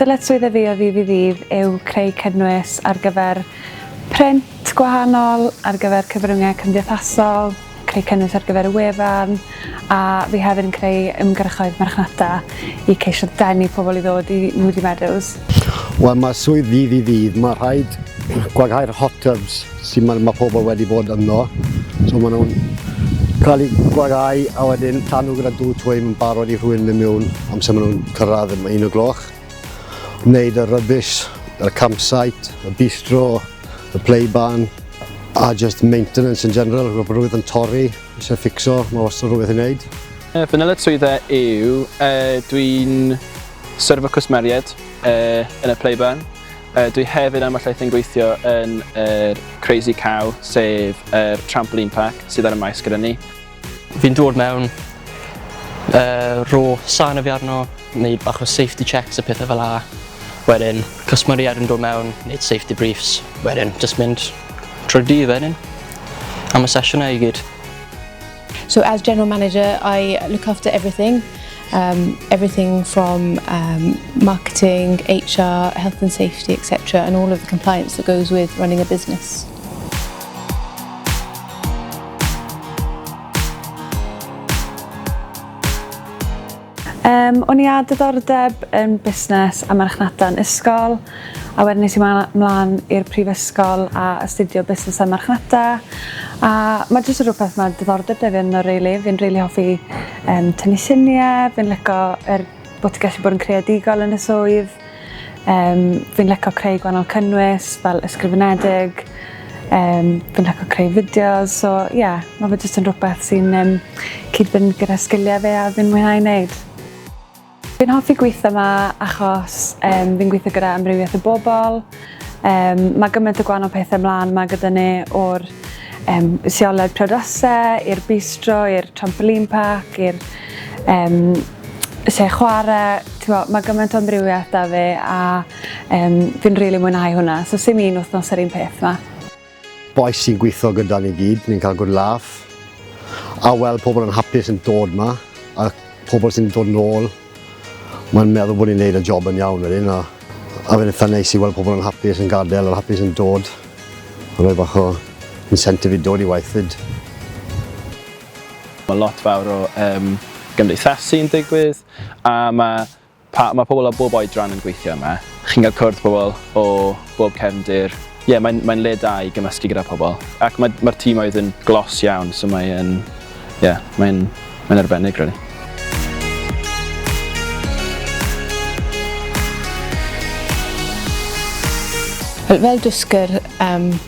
Dyletswyddau fi o ddydd i ddydd yw creu cynnwys ar gyfer print gwahanol, ar gyfer cyfryngau cymdeithasol, creu cynnwys ar gyfer y wefan, a fi hefyd yn creu ymgyrchoedd marchnata i ceisio denu pobl i ddod i Moody Meadows. Wel, mae swydd ddydd i ddydd, mae rhaid gwaghau'r hot tubs sy'n mae, mae pobl wedi bod ynddo. So maen nhw'n cael eu gwaghau a wedyn llanw gyda dŵr twym yn barod i rhywun mynd mewn amser maen nhw'n cyrraedd am 1 o gloch. Wneud y rubbish, y campsite, y bistro, y play barn, a just maintenance in general, bod rhywbeth yn torri, eisiau fixo, mae wastad rhywbeth i wneud. Fy nyletswyddau yw, dwi'n syrfo cwsmeriaid yn y play barn. Dwi hefyd ambell waith yn gweithio yn yr Crazy Cow, sef yr trampoline park sydd ar y maes gyda ni. Fi'n dod mewn, rho sane fi arno, wneud bach o safety checks a pethau fel 'a. Wedyn, cwsmeriaid yn dod mewn, wneud safety briefs, wedyn jyst mynd trwy'r dydd wedyn, am y sesiynau i gyd. So as general manager, I look after everything. Everything from marketing, HR, health and safety, etc., and all of the compliance that goes with running a business. O'n i â diddordeb yn busnes a marchnata yn ysgol, a wedyn es i mlaen i'r prifysgol a astudio busnes a marchnata, a mae jyst yn rhywbeth mae diddordeb 'da fi ynddo rili. Fi'n rili hoffi tynnu lluniau, fi'n lico yr bod ti'n gallu bod yn creadigol yn y swydd, fi'n lico creu gwahanol cynnwys fel ysgrifenedig, fi'n lico creu fideos, so ie, yeah, mae fe jyst yn rhywbeth sy'n cyd-fynd gyda sgiliau fi a fi'n mwynhau wneud. Fi'n hoffi gweithio yma achos fi'n gweithio gyda amrywiaeth o bobl. Mae gymaint o gwahanol pethau ymlaen yma gyda ni o'r sioled priodasau, i'r bistro, i'r trampoline park, i'r lle chwarae. T'mo, mae gymaint o amrywiaeth 'da fi a fi'n rili mwynhau hwnna. So sim un wythnos yr un peth 'ma. Bois sy'n gweithio gyda ni gyd, ni'n cael good laugh. A weld pobl yn hapus yn dod 'ma, a pobl sy'n dod nôl, mae'n meddwl bod ni'n neud y job yn iawn wedyn, a fe'n eitha neis i weld pobl yn hapus yn gadael, yn hapus yn dod. Mae'n rhoi bach o incentive i dod i waith 'fyd. Mae lot fawr o gymdeithasu yn digwydd, a mae pobl o bob oedran yn gweithio yma. Chi'n cael cwrdd pobl o bob cefndir. Ie, yeah, mae'n le da i gymysgu gyda pobl. Ac mae'r tîmoedd yn glos iawn, so mae'n, yeah, mae'n arbennig, really. Fel dysgwr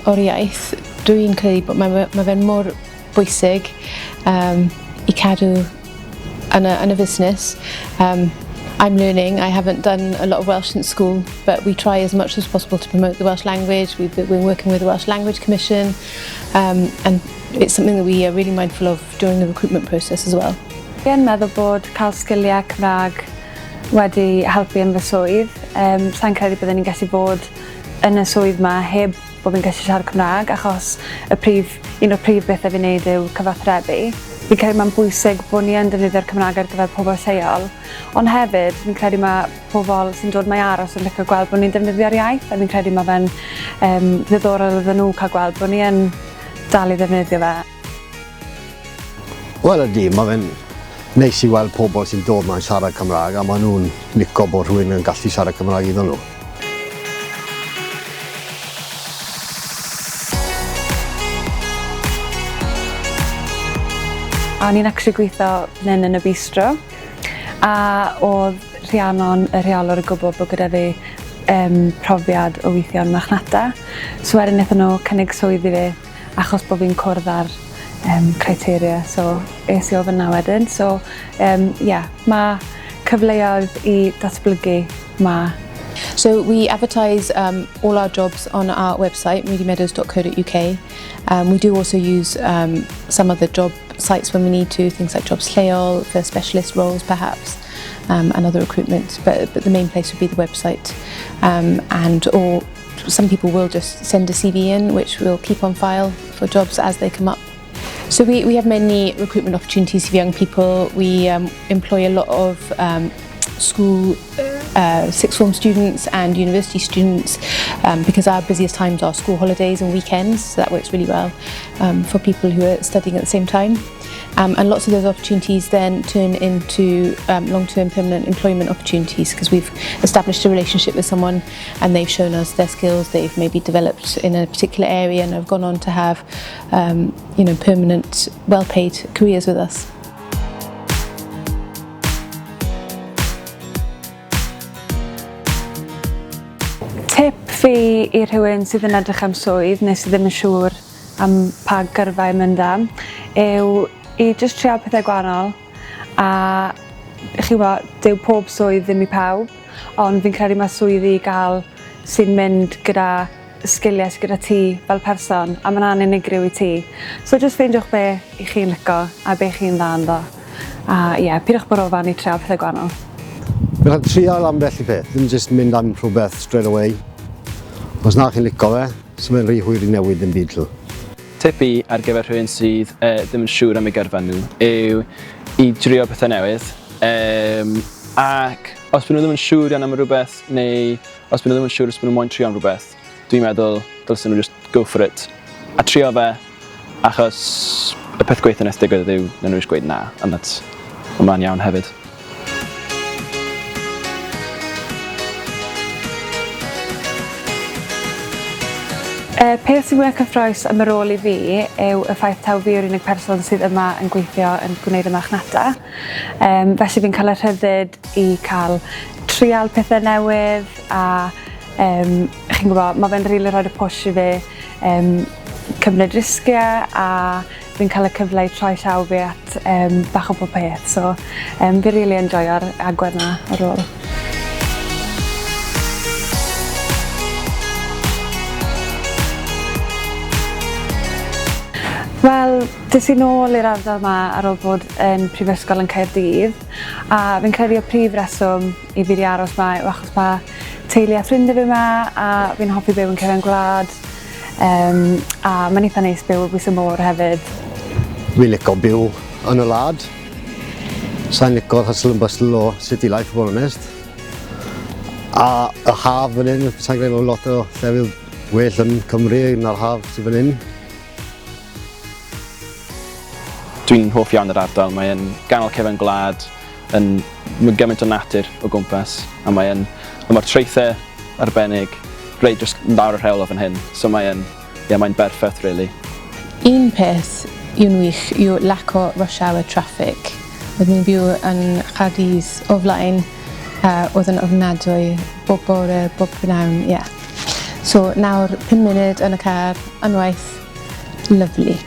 o'r iaith, dwi'n credu bod mae fe'n mor bwysig i cadw yn y fusnes. I'm learning. I haven't done a lot of Welsh since school, but we try as much as possible to promote the Welsh language. We've been working with the Welsh Language Commission, and it's something that we are really mindful of during the recruitment process as well. Fi yn meddwl bod cael sgiliau Cymraeg wedi helpu yn fy swydd. Sa'n credu byddwn i'n gallu bod yn y swydd 'ma heb bod fi'n gallu siarad Cymraeg, achos un o'r prif bethau fi'n neud yw cyfathrebu. Fi'n credu mae'n bwysig bod ni yn defnyddio'r Cymraeg ar gyfer pobl lleol, ond hefyd fi'n credu mae pobl sy'n dod 'ma i aros yn licio gweld bod ni'n defnyddio'r iaith, a fi'n credu mae fe'n ddiddorol iddyn nhw cael gweld bod ni yn dal i ddefnyddio fe. Wel ydy, mae fe'n neis i weld pobl sy'n dod 'ma'n siarad Cymraeg a maen nhw'n lico bod rhywun yn gallu siarad Cymraeg iddyn nhw. A o'n i'n actually gweithio fan hyn yn y bistro, a oedd Rhiannon, y rheolwr, yn gwybod bod gyda fi profiad o weithio yn marchnata. So wedyn wnaethon nhw cynnig swydd i fi achos bod fi'n cwrdd â'r criteria, so es i o fyna wedyn. So yeah, mae cyfleoedd i datblygu ma. So we advertise all our jobs on our website, moodymeadows.co.uk. We do also use some other job sites when we need to, things like Jobs Lleol for specialist roles perhaps, and other recruitment, but the main place would be the website. And or some people will just send a CV in, which we'll keep on file for jobs as they come up. So we have many recruitment opportunities for young people. We employ a lot of school sixth form students and university students because our busiest times are school holidays and weekends, so that works really well for people who are studying at the same time. And lots of those opportunities then turn into long-term permanent employment opportunities because we've established a relationship with someone and they've shown us their skills, they've maybe developed in a particular area and have gone on to have permanent, well-paid careers with us. Tip fi i rhywun sydd yn edrych am swydd neu sydd ddim yn siŵr am pa gyrfa i mynd am yw i jyst trial pethau gwahanol a chi wybod, dyw pob swydd ddim i pawb, ond fi'n credu mae swyddi i gael sy'n mynd gyda sgiliau sydd gyda ti fel person, a mae'n unigryw i ti. So jyst ffeindiwch be i chi'n lico a be chi'n dda ynddo. A ie, yeah, pidwch bod ofan i trial pethau gwahanol. Mae'n rhaid trial ambell i peth, ddim jyst mynd am rhywbeth straight away. Os na chi'n lico fe, so mae'n rhy hwyr i newid ddim byd nhw. Tip i ar gyfer rhywun sydd ddim yn siŵr am eu gyrfa nhw yw i drio pethau newydd. Ac os byd nhw ddim yn siŵr iawn am rhywbeth neu os byd nhw ddim yn siŵr os byd nhw moyn trio am rhywbeth, dwi'n meddwl dylsen nhw just go for it a trio fe, achos y peth gweithio nes digwydd yw na nhw eisiau gweud na, and that's, mae'n iawn hefyd. Y peth sy'n mwyaf cyffrous am y rôl i fi yw y ffaith taw fi yw'r unig person sydd yma yn gweithio yn gwneud y marchnata. Felly fi'n cael y rhyddid i cael trial pethau newydd a chi'n gwybod, mae fe'n rili rhoid y push i fi cymryd risgiau a fi'n cael y cyfle i troi llaw fi at bach o pob peth. So fi rili enjoyo'r agwedd 'na o'r rôl. Wel, des i nôl i'r ardal 'ma ar ôl bod yn prifysgol yn Caerdydd, a fi'n credu y prif reswm i fi 'di aros 'ma yw achos ma' teulu a ffrindiau fi 'ma a fi'n hoffi byw yn cefn gwlad, a mae'n eitha neis byw o bwys y môr hefyd. Fi'n licio byw yn y wlad. Sa'n licio'r hustle and bustle o city life, i fod yn onest. A y haf fan hyn, sa'n credu bod lot o llefydd well yn Cymru na'r haf sydd fan hyn. Dwi'n hoff iawn o'r ardal, mae'n ganol cefn gwlad, yn mae gymaint o natur o gwmpas, a mae'n mae'r traethau arbennig reit jyst lawr yr hewl o fan hyn, so mae'n yeah, mae'n berffaith really. Un peth yw'n wych yw lack o rush hour traffic. Oeddwn i'n byw yn Chaerdydd o flaen, oedd yn ofnadwy bob bore, bob prynhawn, ie. Yeah. So nawr 5 munud yn y car, unwaith, lovely.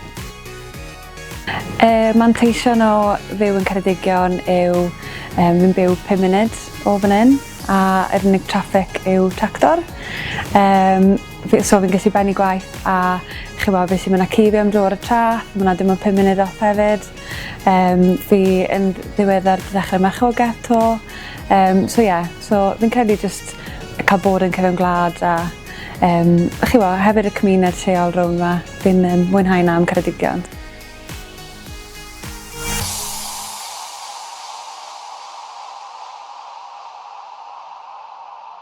Y manteision o fyw yn Ceredigion yw fi'n byw 5 munud o fan hyn a yr unig traffic yw tractor. So fi'n gallu bennu gwaith a ch'mo' fe sy'n mynd â ci fi am dro ar y traeth, ma' hwnna dim ond 5 munud off hefyd. Fi yn ddiweddar 'di ddechrau marchogaeth 'to. So ie, yeah, so fi'n credu jyst cael bod yn cefn gwlad a chi'mo' hefyd y cymuned lleol rownd 'ma, fi'n mwynhau 'na am Ceredigion.